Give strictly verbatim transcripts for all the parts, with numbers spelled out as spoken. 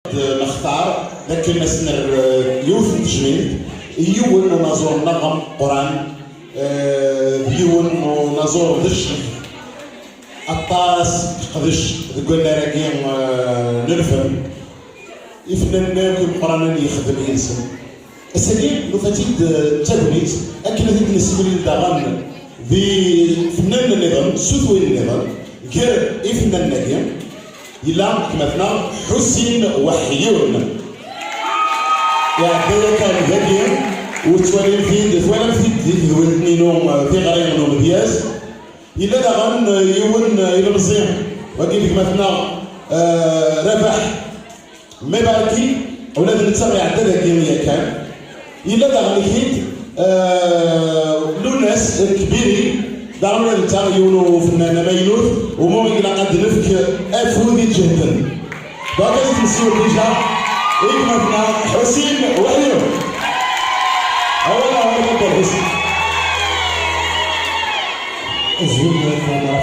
Nextar d akken ad s-nerr, eh, yiwet n tejmilt i yiwen n unaẓur-nneɣ ameqqran, eh, d yiwen n unaẓur d ccix. Aṭas teqdec deg wannar-agi, eh, n lfen. Ifennanen akk imeqqranen yexdem yid-sen. Ass-agi, nufa-tt-id, eh, d tagnit, akken ad t-id-nessemlil daɣen d ifennanen nniḍen, s tutlayin nniḍen, gar ifennanen-agi, yella gma-tneɣ Ḥusin Weḥyun. Iɛedda yakan dagi, ur tettwalim-t-id, twalam-t-id di tedwilt-nni-inu, eh, tiɣri n umedyaz. Yella daɣen, eh, yiwen, eh, ilemẓi, wagi d gma-tneɣ, eh, Rabaḥ Mibarki, ula d netta iɛedda dagi yakan. Yella daɣen kid, eh, Lunas Kbiri, daɣen ula d netta yiwen ufennan amaynut, umu ilaq ad d-nefk afud iǧehden. Donc, ad t-nsiwel déjà i gma-tneɣ Ḥusin Weḥyun. Awal, awal, Ḥusin. Azul, mṛeḥba.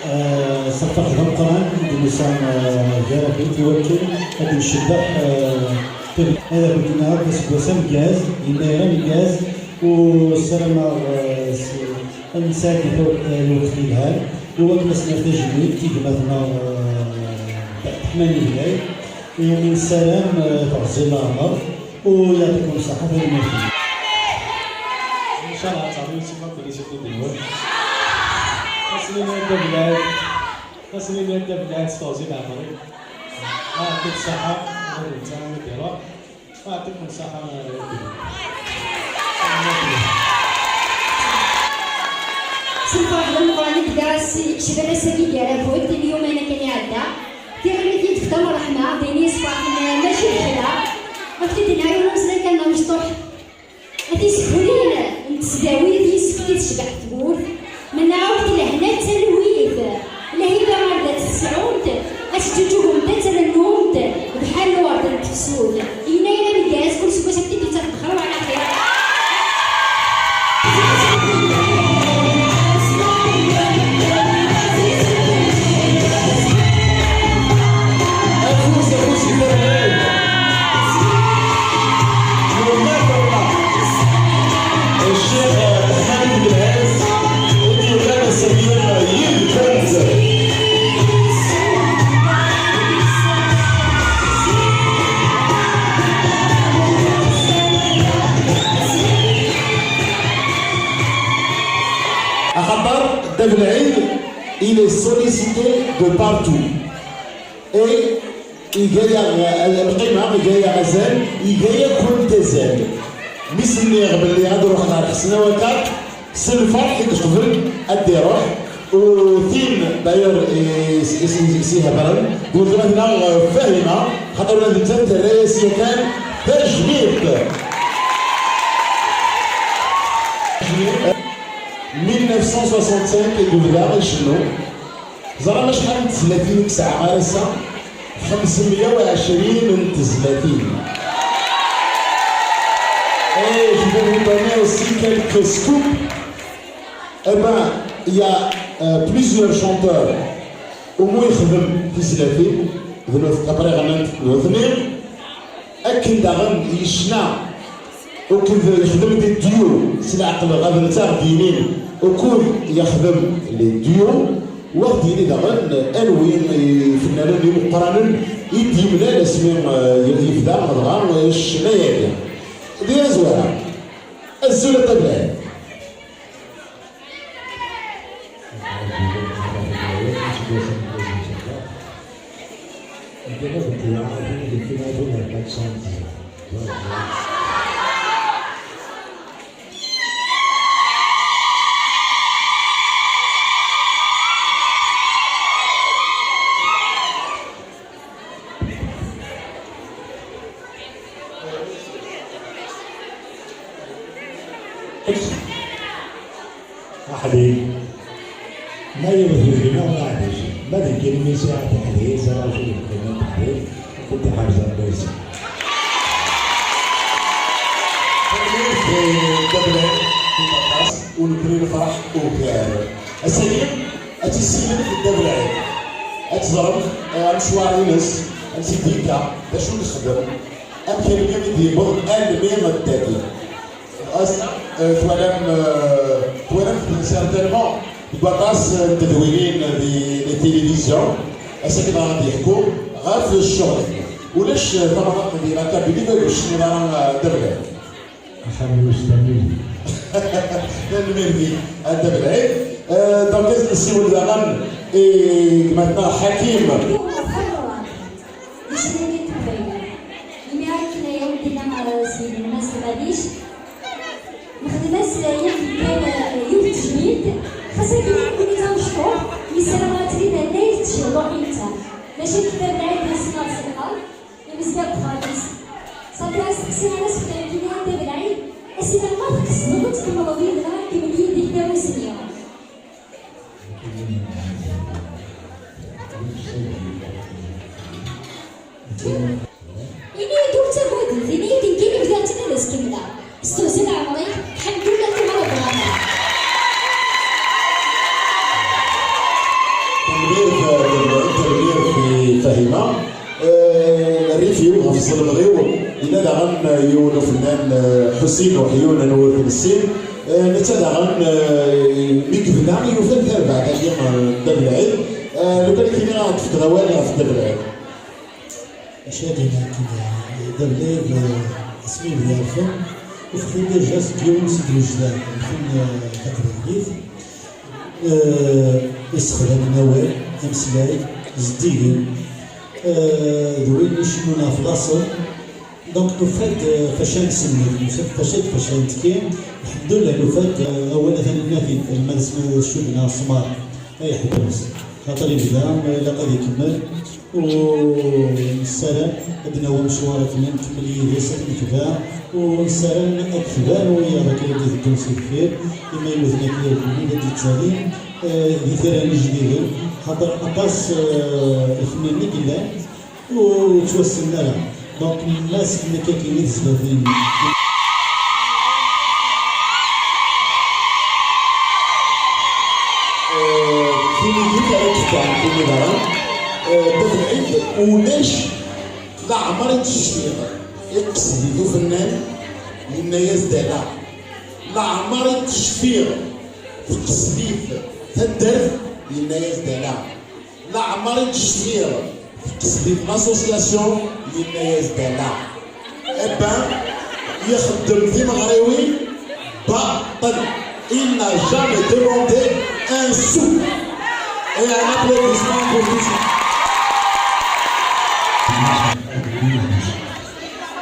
Ah, ṣṣeḥ d ameqqran i d-nusa, ah, gar-akent i wakken ad ncebbeḥ, ah, ad akent-nɛawed aseggas ameggaz, yennayer ameggaz, u ssarameɣ, ah, s-, ad nesɛeddi taw-, ah, lweqt yelhan, i wakken ad s-nerr tajmilt i gma-tneɣ, ah, Ḥmani Blay, i wumi nessaram, ah, teɣzi n leɛmer. U yɛṭikum ṣṣeḥḥa, tanemmirt. Ncallah ad teɛḍem Yusufa Kuli s ddin-nwen. Xas nini a Dda Belɛid, xas nini a Dda Belɛid s teɣzi n leɛmer-im. Ɛṭik ṣṣeḥḥa, ma d netta mi d-iruḥ. Ɛṭikum ṣṣeḥḥa, a Dda Belɛid. S lferḥ d ameqqran i yella ass-, icban ass-agi gar-akent, imyuman akken iɛedda. Tiɣimit i d-tefkam ṛṛeḥma, d ayen yessefraḥen, mačči d kra. Ad k-id-nɛiwen umeslay kan d amecṭuḥ. A tisekfulin n tesdawit yis-k i tecbeḥ tmurt, mennaɣ-ak-d lehna d talwit, lhiba ar dat tesɛumt, ad teǧǧuǧugemt ad trennumt, bḥal lwerd n tefsut. Yennayer ameggaz, kul seggas ad k-id-yettaf bxir u ɛla xir. Afus, afus i Ferḥan. Yumar Ferḥan. Ccix Ḥmani Belɛid, i d-yuɣal ass-agi yid-kent. Axaṭer Dda Belɛid, il est sollicité de partout. Et iga-yaɣ, eh, lqima, iga-yaɣ azal, iga-yakent azal. Mi s-nniɣ belli ad ruḥeɣ ɣer Ḥesnawakat, s lferḥ i yeqbel ad d-iruḥ. U tin, d'ailleurs, i, i, i, i s-ihedren d weltma-tneɣ, eh, Fahima, xaṭer ula d nettat terra-yas yakan tajmilt. Mille neuf cent soixante-cinq i yebda icennu. Ẓram acḥal n tezlatin i yesɛa ar ass-a? Xemsemya u ɛecrin n tezlatin. Et je vais vous donner aussi quelques scoops. Eh ben, il y a, euh, plusieurs chanteurs. Umu yexdem tizlatin, d nut-, après ɣennant nutni. Akken daɣen yecna ukud yexdem des duos, s leɛqel ɣad netta ɣ-d-yinin ukud yexdem les duos, wa ɣ-d-yini daɣen anwi ifennanen imeqqranen i d-yemlal asmi, eh, yebda dɣa ccna-agi. Di azwara, azul a Ṭablal. Aḥbib. Ma yewwet deg-neɣ, maɛlic. Ma deg yimi sɛiɣ taḥdit, araju yeqqimen taḥdit, ad kent-iḥrez Rebbi. Tanemmirt, eh, Dda Belɛid, aṭas, u nekkni nefreḥ ugar. Ass-agi, ad tissinemt Dda Belɛid. Ad teẓremt, eh, amecwar-ines. Sidi Ka, d acu nexdem? Amek armi i d-yewweḍ almi d dagi? As, eh, twalam, eh, twalam certainement deg waṭas n tedwilin di les télévisions, ass akken ara d-yeḥku ɣef ccɣel-nni. Ulac, eh, tamnaḍt di la Kabylie ma ur yecnin ara, eh, Dda Belɛid. Ḥamu Stamil. Tanemmirt-ik a Dda Belɛid. Eh, donc, ad nessiwel daɣen i gma-tneɣ Ḥakim. D acu n Leqbayel? Imi akken ay awen-d-yenna, eh, Sidi Mass Madic, nexdem-as, eh, yakan kan, eh, yiwet n tejmilt, xas akken nekkni d amecṭuḥ, nessaram ad tili d annay tettcehluḥ-nteɣ. Maca kifkif d Ɛid Ismail Selqaf, imezga deg uxxam-is. Ṣafi asteqsi ara s-fkan kini a Dda Belɛid, a Sidi, ma tqesdeḍ ad tkemmleḍ yid-neɣ, ad nkemmel yid-k tamussni. Ini-yi-d ur ttagadet, ini-yi-d nekkini bdiɣ-tt-id ad as-kemmleɣ. S tewzel ɛemri, ḥemdullah tuɣaleḍ ɣer. Tanemmirt, tanemmirt i Fahima. Eh, rrif-iw ɣef ẓelmeḍ-iw, yella daɣen, eh, yiwen ufennan, eh, Ḥusin Uḥyun n Wurt Nessin. Eh, netta daɣen, eh, mi yebda yufa-d tarbaɛt-agi, eh, Dda Belɛid. Eh, lukan ad k-iniɣ ad d-tefkeḍ awal ɣef Dda Belɛid. Acu ad d-iniɣ akken, eh, Dda Belɛid, eh, asmi i d-yerfen, ufeɣ-t-id déjà seg yiwen seg wejdan, mmten, eh, taqbaylit. Eh, issexdamen awal, ameslay, zeddigen, eh, d win icennun ɣef laṣel. Donc, nufa-d, eh, fac ad nsemmed, nufa-d fac ad, fac ad nettekki. Lḥemdullah, nufa-d, eh, awal atan nna-t-id, alma d asmi d cud neɣ ṣṣmar, ay ḥebbes. Xaṭer yebda, eh, ilaq ad ikemmel. U nessaram ad d-nawi amecwar akken ad nkemmel yid-s, ad t-netbeɛ. U nessaram ad d-tban wiyaḍ akken ad d-iteddun si deffir, imaynuten akken ad d-ttalin, eh, d itran ijdiden, xaṭer aṭas, eh, ifennanen i yellan ur ttwassnen ara. Donc, nnas nekk akken i tezlatin. Eh, tinigit ara d-tefkeɣ, tini daɣen, eh, Dda Belɛid, ulac, leɛmer i d-tecfiɣ, iqsed-it ufennan, yenna-yas-d ala. Leɛmer i d-tecfiɣ, teqsed-it taddart, yenna-yas-d ala. Leɛmer i d-cfiɣ teqsed-it l'association, yenna-yas-d ala. Eh ben, ixeddem timeɣriwin baṭel. Il n'a jamais demandé un sou. Et un applaudissement pour tout ça.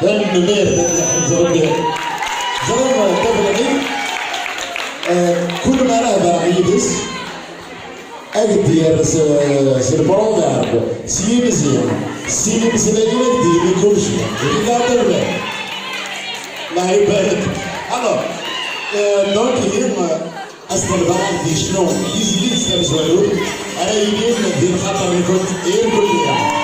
Tanemmirt, tanemmirt, ẓriɣ. Ẓriɣ, eh, Dda Belɛid, eh, kul mi ara hedreɣ yid-s, ad d-yerr s, s le proverbe, s yimzi, s sin imeslayen ad d-yini kulci. Yella terbaḥ. Allah ibarak. Alors, euh, donc, ihi, euh, ad s-ḍelbeɣ ad d-yecnu yizli-s tamezwarut, ara yilin di lxaṭer-nkent irkelli.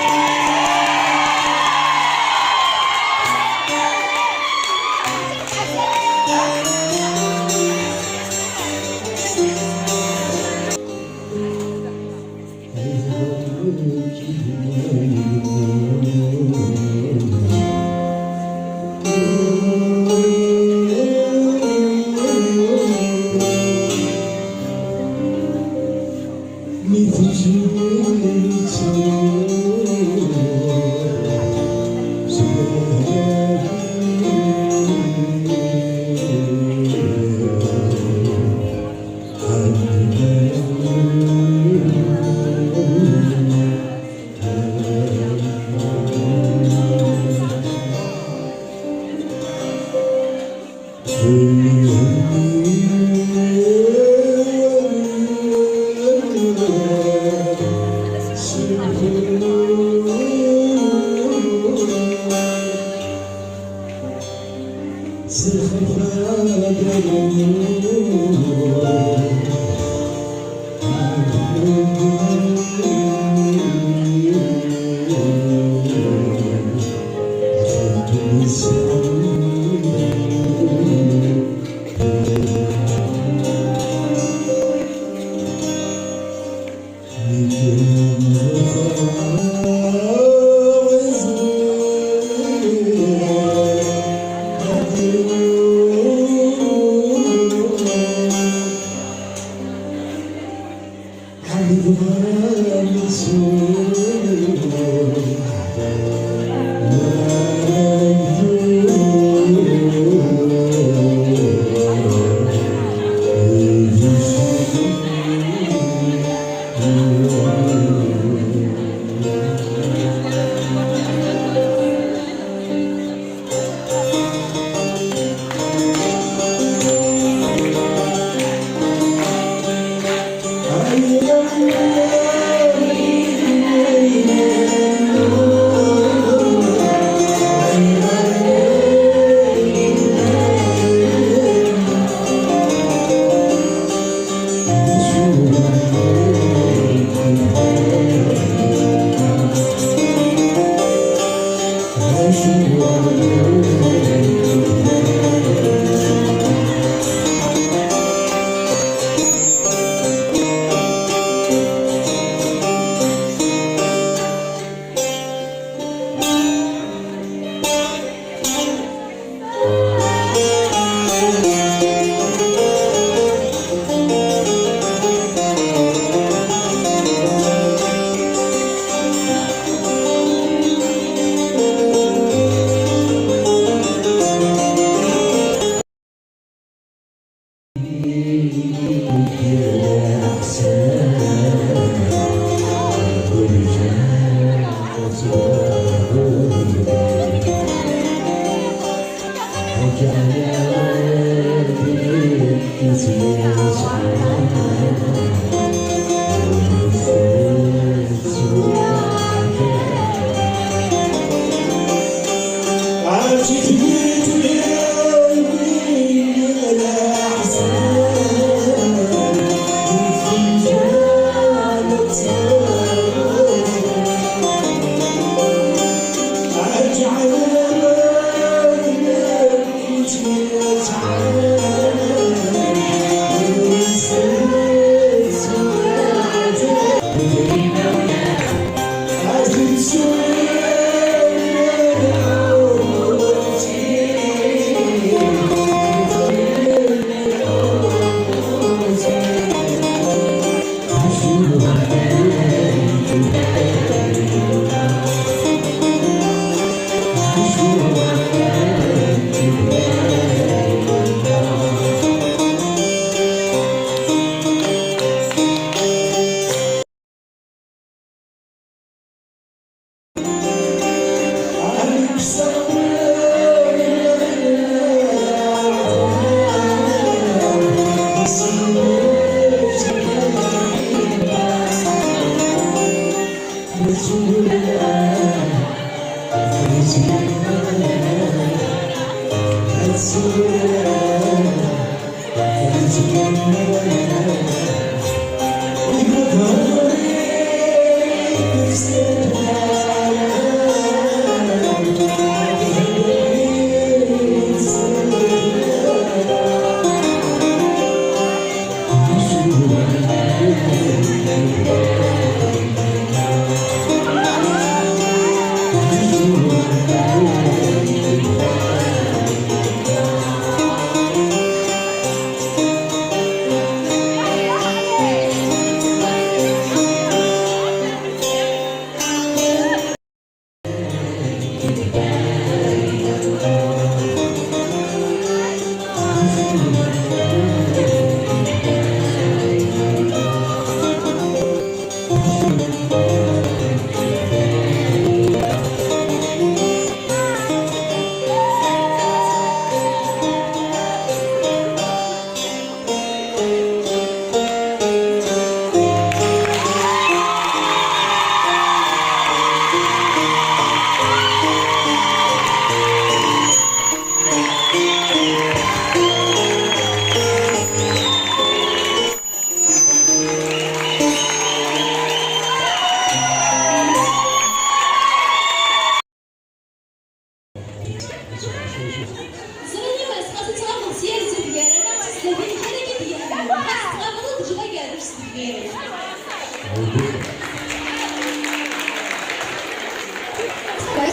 Ẓriɣ iman-is xas ad tɣabeḍ s yir zid gar-aneɣ d tezlatin kan akka d-yellan. Xas tɣabeḍ ad teǧǧeḍ agerruj s deffir-k.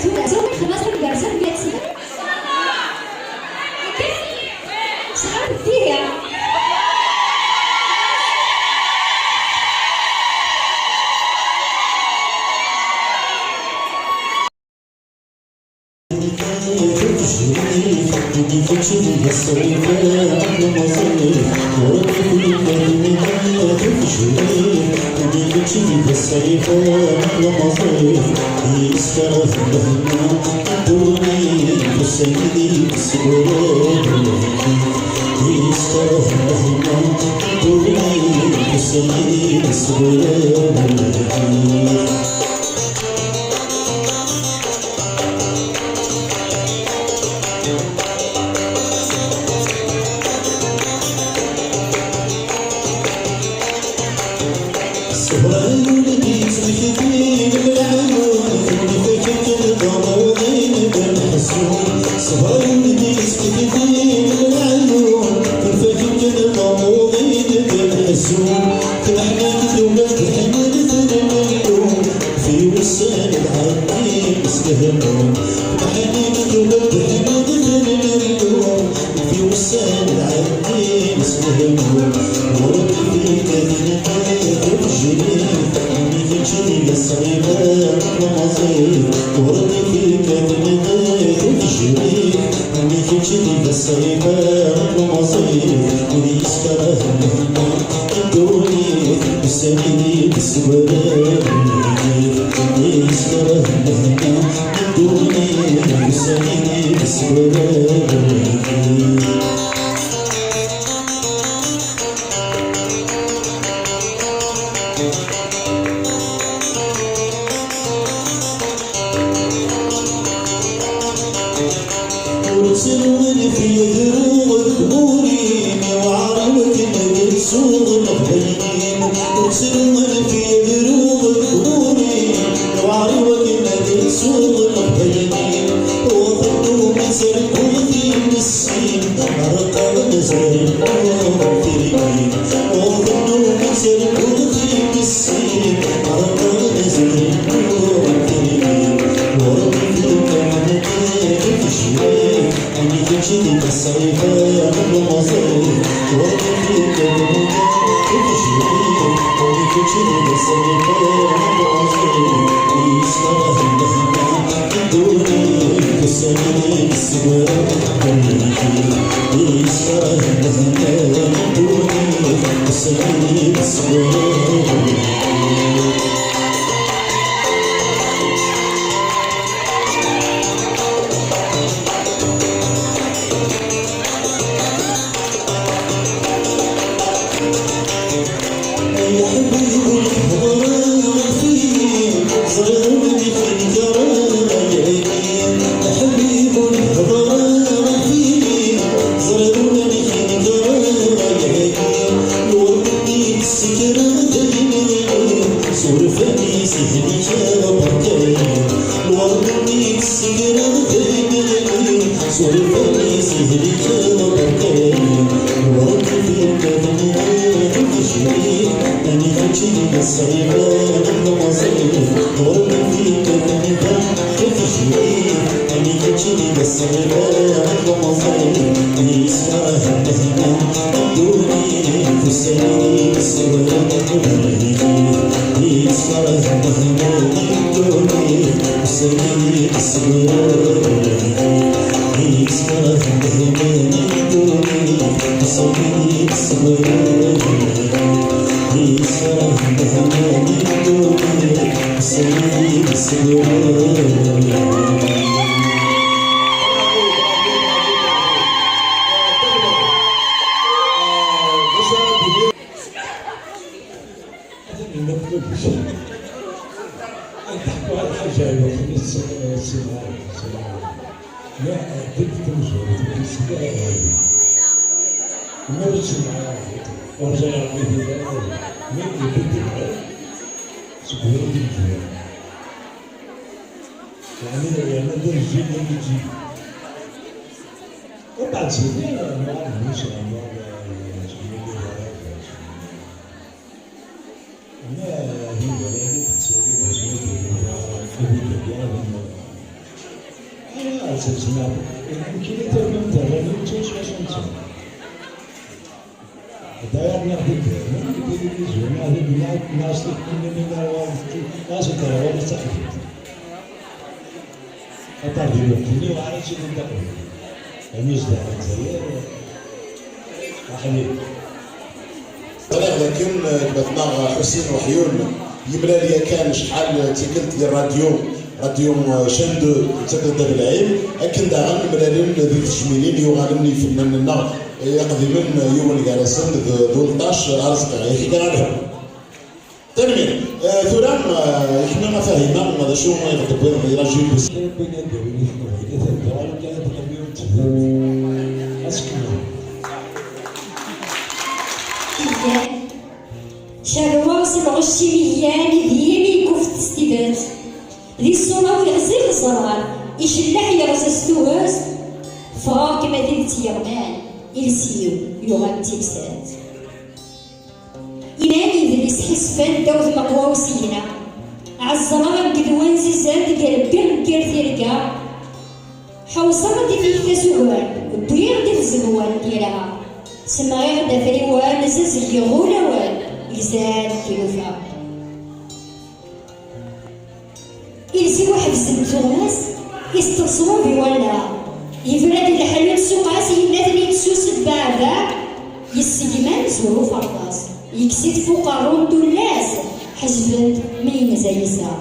Tura xdem-as tagersa n yat snin. Sɛan ddiha. Ḥnin tuɣal teḥnin d lmerlu, fi wussan lɛaddin s lehmum. Ur d-fika tenqid ur tejrid, mi kečč d laṣrib n tlemẓit. Ur d-fika tenqid ur tejrid, mi kečč d laṣrib n tlemẓit. Ur yeskerh lehna n ddunit, ussan-nni d seg warraw n lḥif. Ur yeskerh lehna n ddunit, ussan-nni d seg warraw n lḥif. Ur ttru anef i adru deg wul-im, iwɛer i wakken ad tsuḍ leqbayel-im. Ur ttru anef i adru deg wul-im, iwɛer i wakken ad tsuḍ leqbayel-im. Ur teddu mi tterkuɣ times-im, reqqeɣ azal n tirgin. Ur teddu mi tterkuɣ times-im, reqqeɣ azal n tirgin. Ur teddu mi tterkuɣ times-im, Amek kečč di tṣayfa n umaẓay, ur d-fika lmuta i tejrid. Amek kečč di tṣayfa n umaẓay, yeskerh lehna n ddunit, ussan-nni d seg warraw n lḥif. Yeskerh lehna n ddunit, ussan-nni d seg warraw n lḥif. Ay aḥbib ur tḥeḍreḍ fini, ẓriɣ ula d nekk nekreɣ ayagi. Aḥbib ur tḥeḍreḍ fini, ẓriɣ ula d nekk nekreɣ ayagi. Lwerḍ-nni tessekreḍ daymi, suref-iyi sihli-k berka-yi. Lwerḍ-nni tessekreḍ daymi, suref-iyi sihli-k berka-yi. Lwerḍ fika tenniḍ tejri, ani kečč i d ṣṣayfa n tlemẓit. Lwerḍ fika tenniḍ tejri, ani kečč i d ṣṣayfa n tlemẓit. Yeskerh lehna n ddunit, ussan-nni d seg warraw n lḥif. Yeskerh lehna n ddunit, ussan-nni d seg warraw n lḥif. Yeskerh lehna n ddunit, ussan-nni d seg warraw n lḥif. Yeskerh lehna n ddunit, ussan-nni d seg warraw n lḥif. Ad d-nini kullec. Ad d-ḥku ɣer lḥaǧa-inu, xemmis ssin. La, ddek tamezwarut, ddek seg ma ur tsemmeɛ ara, ur ẓriɣ amek i d-yeḍra, mi yewwi-d iḍ seg wurrif imezwura. Yeɛni, yerna d anezzi n yiji. Umbeɛd sidi, nɣa d Musa, nɣa d, Aṭar di lweqt-nni ur ara ttili d aqbayli. Yernu zdaɣ Lezzayer, aḥlil. Ẓriɣ dakken, eh, gma-tneɣ Ḥusin Weḥyun yemlal yakan acḥal d tikkelt di rradyu, rradyu, eh, Chaîne deux, n tikkelt d Belɛim, akken daɣen mlalen di tejmilin yuɣalen i yifennanen-nneɣ, eh, iqdimen, eh, yiwen gar-asen d, d Ulṭac Arezqi. Yak-id ara lehhu. Tanemmirt. Eh, tura, eh, i kemmi a Fahima, d acu i ɣ-d-tewwiḍ di la Jupe? Kra n wayen ad d-awin i tmuɣli, atan dɣa kan ad d-qqimen ur ttebdin. Aseklu. Cerrweɣ s lɣecc-im igan, i diri mi yekkuffet s tidet. Di ssuma ur ɣziɣ ẓrar, icelleḥ yeɣza s tuget. Ffɣeɣ-kem a tidet yeɣman, iles-iw yuɣal d timsalt. Inan yidles ḥisfan ddaw tmeqwa usigna. Ɛeẓẓreɣ akked wanzizen deg rebbi n yir tira. Ḥewṣeɣ-d i tikta s ugar, wwiɣ-d i tzemmar n tira. Semɣiɣ-d afriwen, zazeg yiɣulawen, gzan tilufa. Iles-iw ḥebsen tuɣmas, isteqṣ wabi wala. Yebra-d leḥlu n tsuqas, yella-ten-id s usebbeɛbeɛ, yessegman s uferḍas, yekkes-it f uqerru n tullas, ḥejben mi yenza yiseɣ.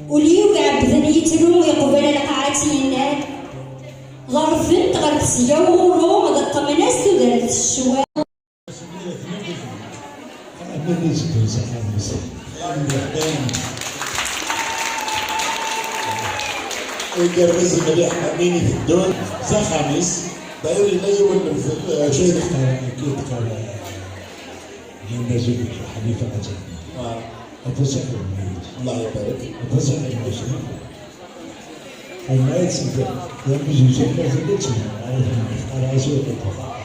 Ul-iw iɛebden yettru, iqbel lqaɛa tt-yennan, ḍerfen-t ɣer tesga uɣurru, ḍeqqmen-as tudert s ccwal. Aman iteddun s axxam-is. Igerrez mliḥ amin iteddun s axxam-is. D'ailleurs, yella yiwen n lmesel, eh, acu i d-teqqar, acu i d-teqqar, eh, Lalla Zubik, Ḥnifa Azali. Ah. Aṭas i xedmen yid-s. Allah ibarik. Aṭas i xedmen yid-s. Ama ad tt-, d amzuzan, mazal ad tt-, ara tt-, ara tt-, ara tt-,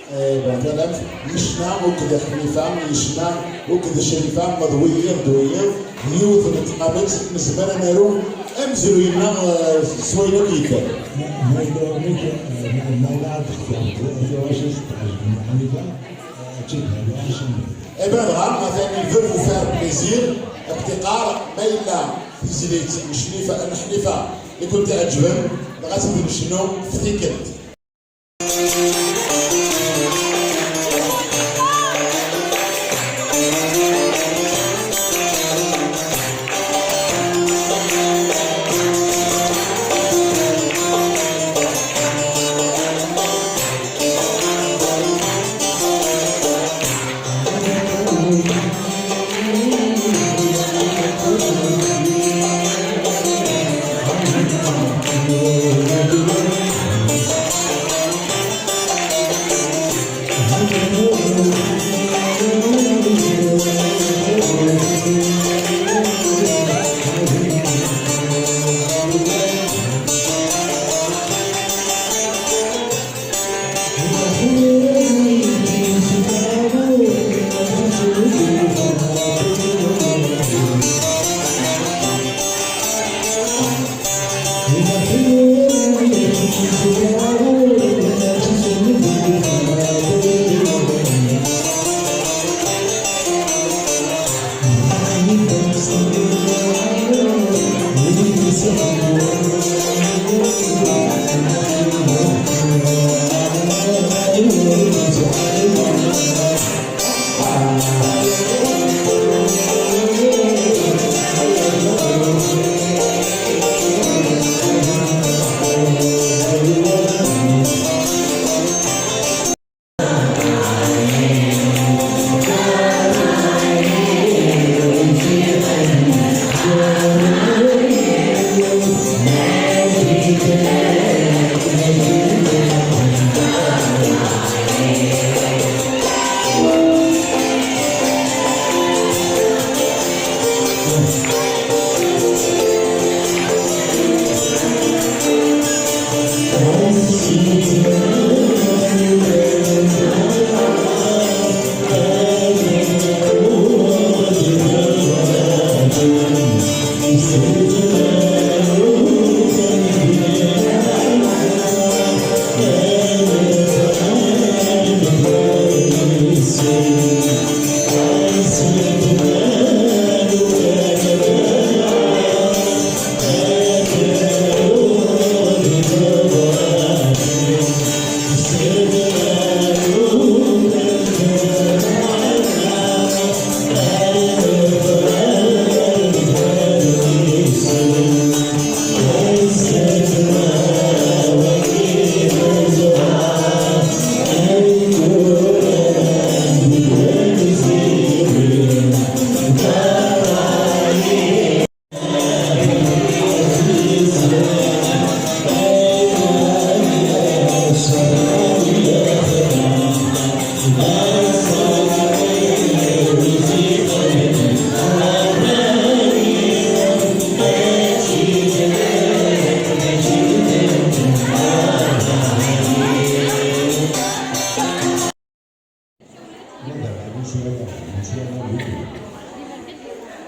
Eh, ben, voilà, yecna akked Ḥnifa, yecna akked Crifa, ma d wiyiḍ, d wiyiḍ, d yiwet n tqabact, nezmer ad naru amezruy-nneɣ, eh, s wayen akk yellan. Ma, ma yella umek, eh, ma, ma yella ad textiṛ, tuɣac ad s-tɛejbem Ḥnifa, eh, ad tt-id-naru ass-nni. Eh ben, dɣa, atan il veut vous faire plaisir, ad k-t-iqqar, ma yella tizlit n Crifa, n Ḥnifa, i kent-iɛeǧben, dɣa ad tt-id-necnu f tikkelt.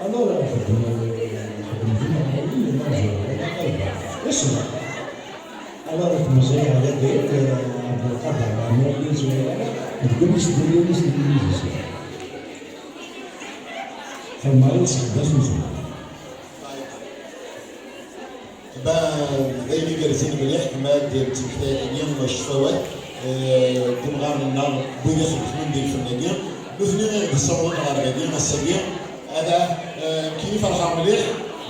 Alors, euh, je, je, je, Isem. Alors, Mzaya Ɛli Ddin, euh, Abdelkader Ɛmir, Lizwara, deg Unis d Yunis d Lmizizya. Xedmeɣ-itt deg At Uzemmur. Ben, d ayen igerrzen mliḥ, ma d timektayin-nni ccfawat, eh, d imɣaren-nneɣ, wid ixeddmen di lfen-agi, nutni i ɣ-d-issawḍen ɣer dagi ass-agi. Ala, eh, nekkini ferḥeɣ mliḥ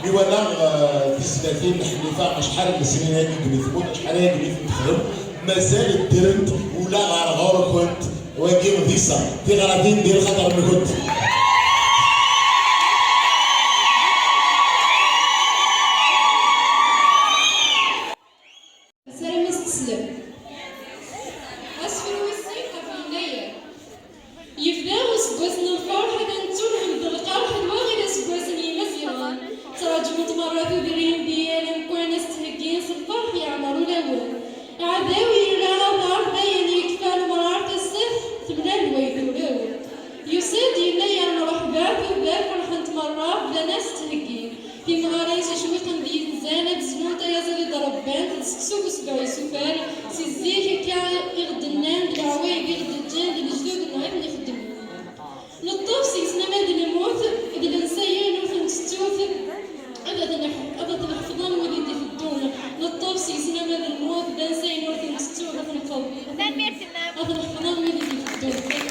mi walaɣ, eh, tizlatin n Ḥnifa, acḥal n lesnin agi deg tmurt, acḥal agi i tent-texdem, mazal ddrent ula ɣer ɣur-kent. Wagi d iseɣ, tiɣratin di lxaṭer-nkent. Ssarameɣ s teslem. Asefru wis sin ɣef Yennayer. Yebda useggas n lferḥ, ad nettunhem d lqerḥ d waɣil aseggas n Yimaziɣen. Ttraǧunt merra tudrin di yal amkan, ad s-ttheggin s lferḥ yeɛmer ulawen. Aɛdaw yerra aḍar, dayen yekfa lemrar, tasa temlal way turew. Yusa-d Yennayer, mreḥba, tudert ferḥent merra, bdan-as ttheggin. Timɣarin s icwiqen d yinzan ad zlunt ayaziḍ i d-rebbant, d seksu bu sebɛa isufar, si zik akka i ɣ-d-nnan, d leɛwayed i ɣ-d-ǧǧan, d lejdud-nneɣ i ten-ixeddmen. Neṭṭef seg-sen ama d lmut, d lensayen ur ten-tettut, ad ten-ḥ-, ad ten-ḥefḍen wid i d-iteddun. Neṭṭef seg-sen ama d lmut, d ansayen ur ten-tettut, ad ten-ḥefḍen. Tanemmirt. Ad ten-ḥefḍen wid i d-iteddun.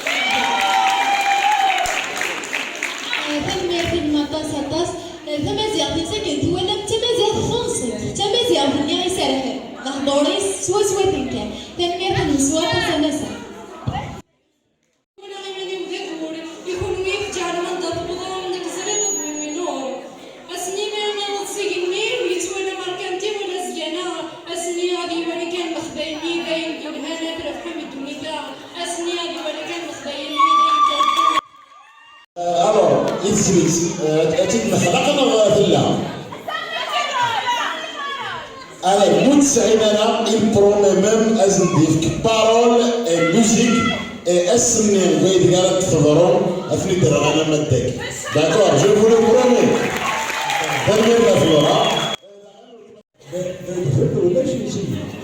Eh, tanemmirt-nnem aṭas, aṭas. Eh, tamaziɣt-nni sakin twalam d tamaziɣt tansent, d tamaziɣt-nni iserḥen. Lehdur-is swaswa kan. Tanemmirt-nnem s waṭas a Massa. Walaɣ iman-iw d aggur, i kunwi tǧeɛlem anda tewwḍem, nekk ẓriɣ udem-iw inur. Ass-nni mi nniḍ-d s igenni, ur yettwali amerkanti wala azgan-a. Ass-nni ad iwali kan lexbayel-nni d ayen d-yelhan, ad trebḥem i ddunit-a. Ass-nni ad iwali kan lexbayel-nni d ayen d-trebḥem. Alors, i tezlit, euh, ad tt-id-nexlaq neɣ tella? Ala, mu tesɛim ara, il promet même ad sen-d-yefk parole et musique, et ass-nni deg aydeg ara d-teḍru, ad ten-id-rreɣ alamma d dagi. D'accord, je vous le promets. Tanemmirt a Flora.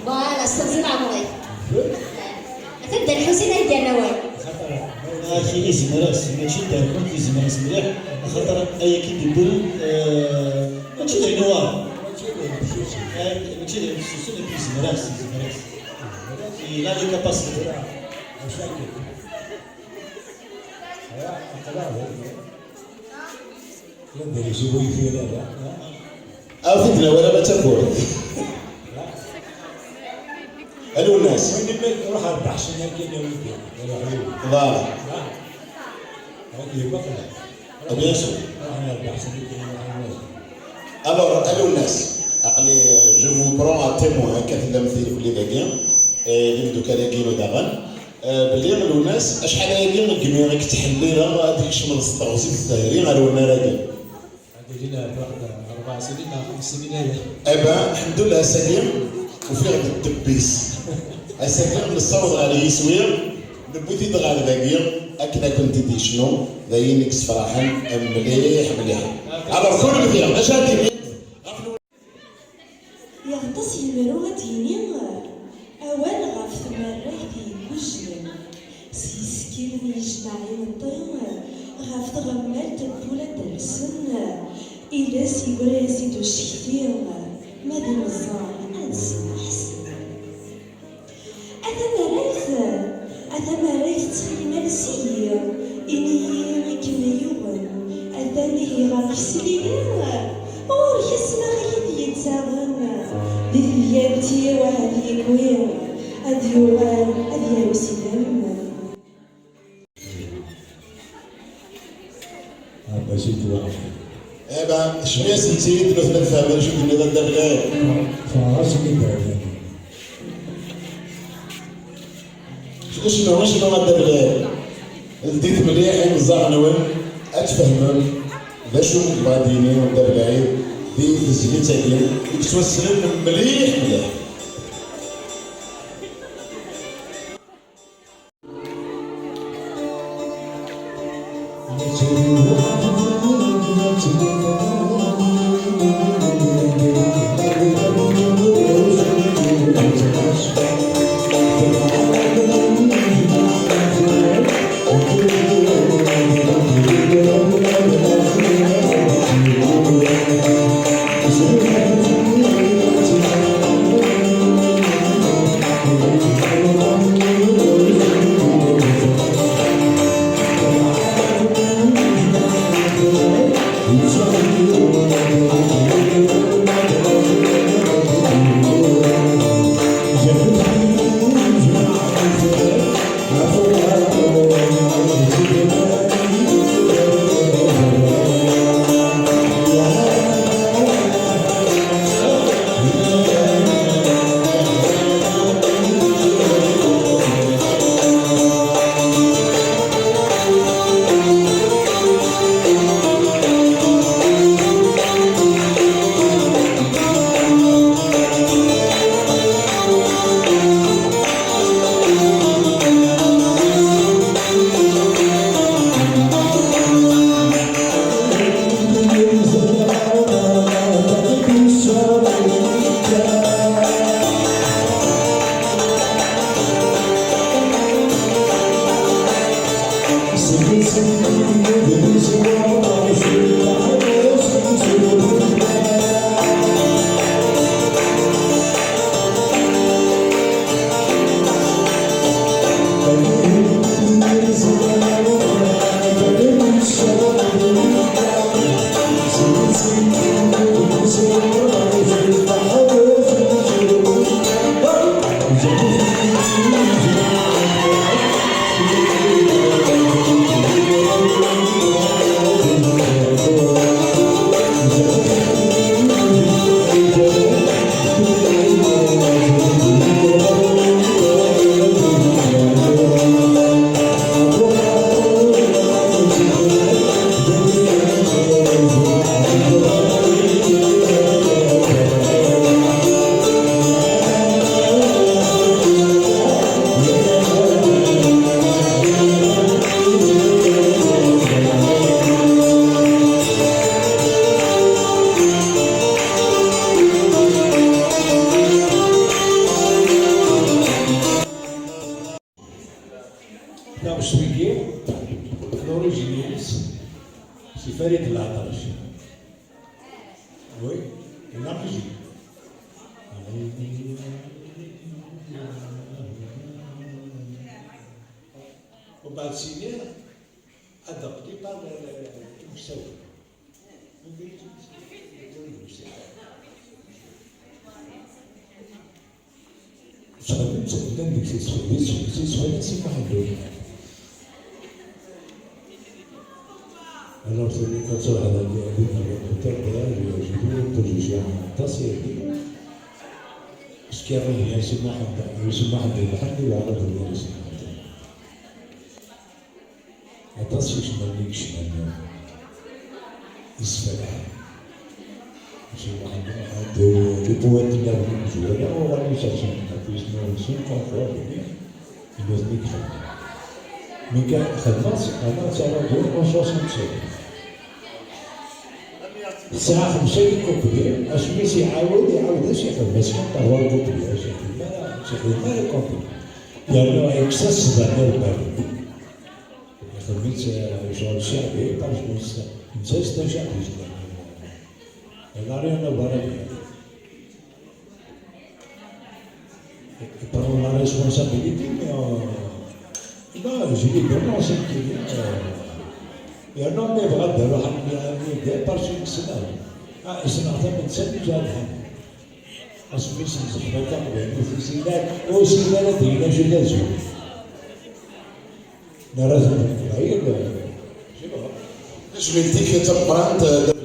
Voilà, s teɣzi n leɛmer-ik. Atan Dda Lḥusin ay d-yerra awal. Akini zemreɣ-as, mačči d Dda Lḥusin i zemreɣ-as mliḥ, axaṭer ayagi d-yewwi, eh, mačči d ayen iwɛer. Eh, mačči d ayen fessusen, nekk zemreɣ-as, zemreɣ-as. Il a les capacités. Aw t-id-nawala ma d takurt. A Lwennas. Win i ma ruḥ ar Beḥsen akka d awid. Voilà. Ok, baqla. Ah, bien sûr. Ruḥ ar Beḥsen akka d awid. Alors, a Lwennas, aql-i, euh, je vous prends à témoin, akka tellam tirefli dagi, eh, d imeddukal-agi-inu daɣen. Eh, belli a Lwennas, acḥal ayagi n gmi i k-ttḥellileɣ ad tkecmeḍ s teɣzi d ttehri ar unnar-agi? Ad ilin ɛeddaɣ-d rebɛa snin neɣ xems snin aya. Eh ben, lḥemdullah, ass-agi ufiɣ-d ddebb-is. Ass-agi nessaweḍ ɣer yiswi, newwi-t-id ɣer dagi, akken ad kent-id-yecnu, d ayen i yessefraḥen mliḥ, mliḥ. Alors, kunemti, d acu ara d-tiniḍ ɣef Yeɣtes yemru ad d-yini awal ɣef tmarrayt yeggujlen, s yisekkilen yejmeɛ imeṭṭi ɣef tɣemmalt n Pula Dersen, iles yeggra-yas-id ucekti, ma d imeẓẓan ad sneḥsen. A tamarayt, a tamarayt, ttxil-m ales-iyi, ini-yi i kem-yuɣen, atan ihi ɣer-k slili, ɣur-k asma i t-yettaɣen, di tedyant-iw ahat yewwi, ad yuɣal ad yaru s idammen. Ɛebbasit Waɛmer. Eh ben, cemmi-asen-tt-id, nutni ad fehmen acu d-tenniḍ a Dda Belɛid. Ffɣeɣ-asen-id ɛyan. Cnu, cnu a Dda Belɛid. Ldit mliḥ imeẓẓaɣ-nwen, ad tfehmem d acu i yebɣa ad d-yini Dda Belɛid di tezlit-agi i yettwassnen mliḥ mliḥ. Oui, la musique. وبعد سينيا adapté par le, le, le, le. Ttxemmimeɣ llan deg tesfel, deg tesfel, deg tesfel, si Muḥend. Alors, c'est le concert à la, à la, à la, je suis un tas et. Parce qu'il y avait un Muḥend, un Muḥend, un Muḥend, un Muḥend. Aṭas n yismawen i yecnan isefra. Mačči waḥed, waḥed, les poètes-nni n tmezwara, uɣalen ssers-iten ɣef yismawen-nsen, parfois, nutni i ixedmen. Mi kan xedmeɣ-tt, xedmeɣ-tt ṛṛadyu en soixante-sept. Tesɛa xemsa n les couplets, asmi i s-iɛawed, iɛawed-as ixdem-as kan trois couplets, ur s-ixdem ara, ur s-ixdem ara couplets. Yerna yekkes-as ssbeɛ n lberru. Ixdem-itt, eh, ccɣel cceɛbi, parce que netta, netta d taceɛbit. Elle n'a rien à voir avec. Il prend la responsabilité, mais, euh, non, je lui donne un cinquième, euh, yerna ma yebɣa ad d-aruɣ amedya, parce que ssneɣ. Ah, ssneɣ tamettant n Ǧaɛd Ḥamid. Asmi s-nzeḥma taqbaylit, ur sin ara, ur sin ara d-yini acu d azul. Nerra-ten deg leqbayel, eh, c'est bon. Tajmilt-ik d tameqqrant.